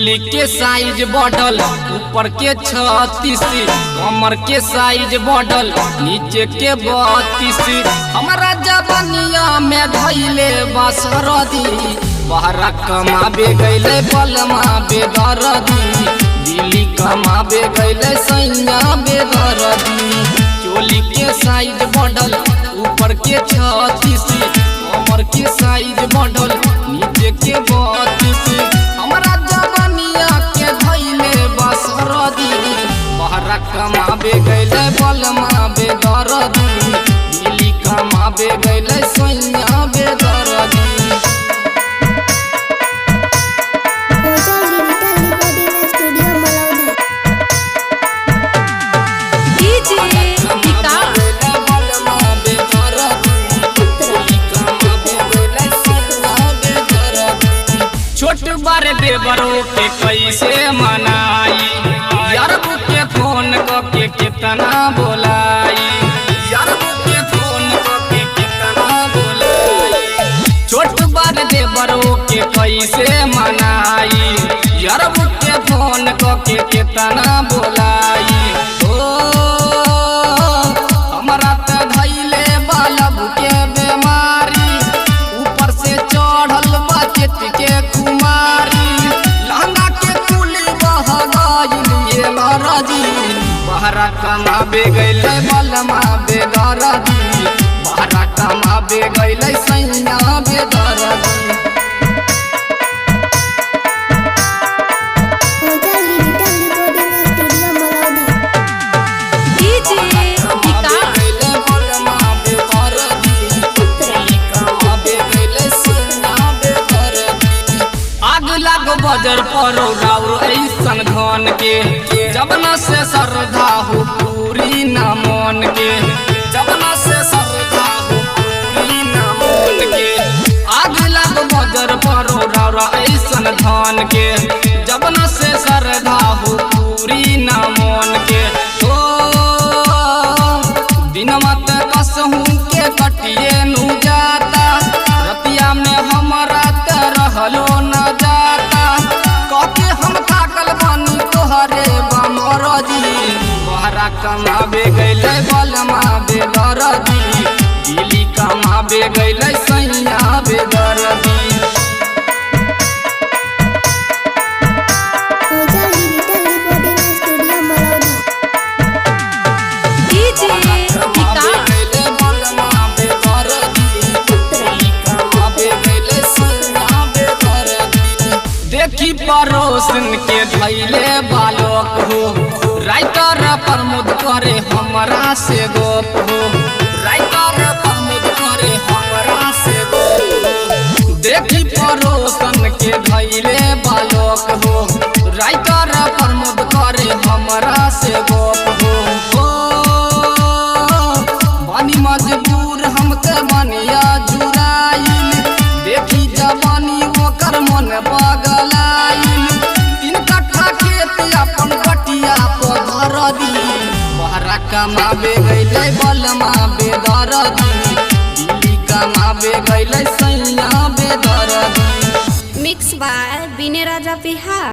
चोली के साइज बढ़ल ऊपर के 36, कमर के साइज बढ़ल नीचे के 32। हमारा जवनिया में धैले बसरदी, बहरा कमाबे गैले बलमा बेदरदी, दिल्ली कमाबे गैले सैया बेदरदी। चोली के साइज बढ़ल ऊपर के 36, कमर के साइज बढ़ल नीचे के 32। हमारा जवनिया के धैले बसरदी, बहरा कमाबे गैले बलमा बेदरदी, दिल्ली कमाबे गैले सैया बेदरदी। Hotel digital recording studio Malaudha. DJ Vikas. छोट बार देवरों के कैसे मनाई, यार के फोन के कितना बोलाई, यार के फोन के कितना बोलाई। छोट बार देवरों के कैसे मनाई, यार के फोन के कितना बोलाई। ओ हमरा त धैले बालब के बेमारी, ऊपर से चढ़ल बचत के कुमारी, लहंगा के कुली बह गइल ये महाराजी। बहरा कमाबे गइले बलमा बेदरदी, बहरा कमाबे गइले सैया बेदरदी। Hotel digital recording studio Malaudha. DJ Vikas. आग लाग बजर पर राउर ऐसन धन के, जबना से श्रद्धा हो पूरी न मन के, जबना से श्रद्धा हो पूरी न मन के। आग लाग बजर पर राउर ऐसन धन के, जबना से श्रद्धा हो पूरी न मन के। ओ दिनमा त कसहूँ के कटिए नु जाता, रतिया में हमरा त रहलो न जाता। कके हम थाकल बानी तोहरे बमरजी, बहरा कमाबे गैले बलमा बेदरदी, दिल्ली कमाबे गैले सैया बेदरदी। Hotel digital recording studio Malaudha. DJ Vikas. देखी पड़ोसन के धैले बालक हो, राइटर प्रमोद करे हमरा से गोप हो, राइटर प्रमोद करे हमरा से गोप हो। देखी पड़ोसन के धैले बालक हो, राइटर प्रमोद करे हमरा से गोप हो। ओ बानी मजबूर हम ते बनिया जुराइल, देखी जवानी ओकर मन बगलाइल। 3 कट्ठा खेत अपन कटिया पर दी, बहरा कमाबे गैले बलमा बेदरदी, दिल्ली कमाबे गैले सैया बेदरदी। Mix by Vinay Raja Bihar.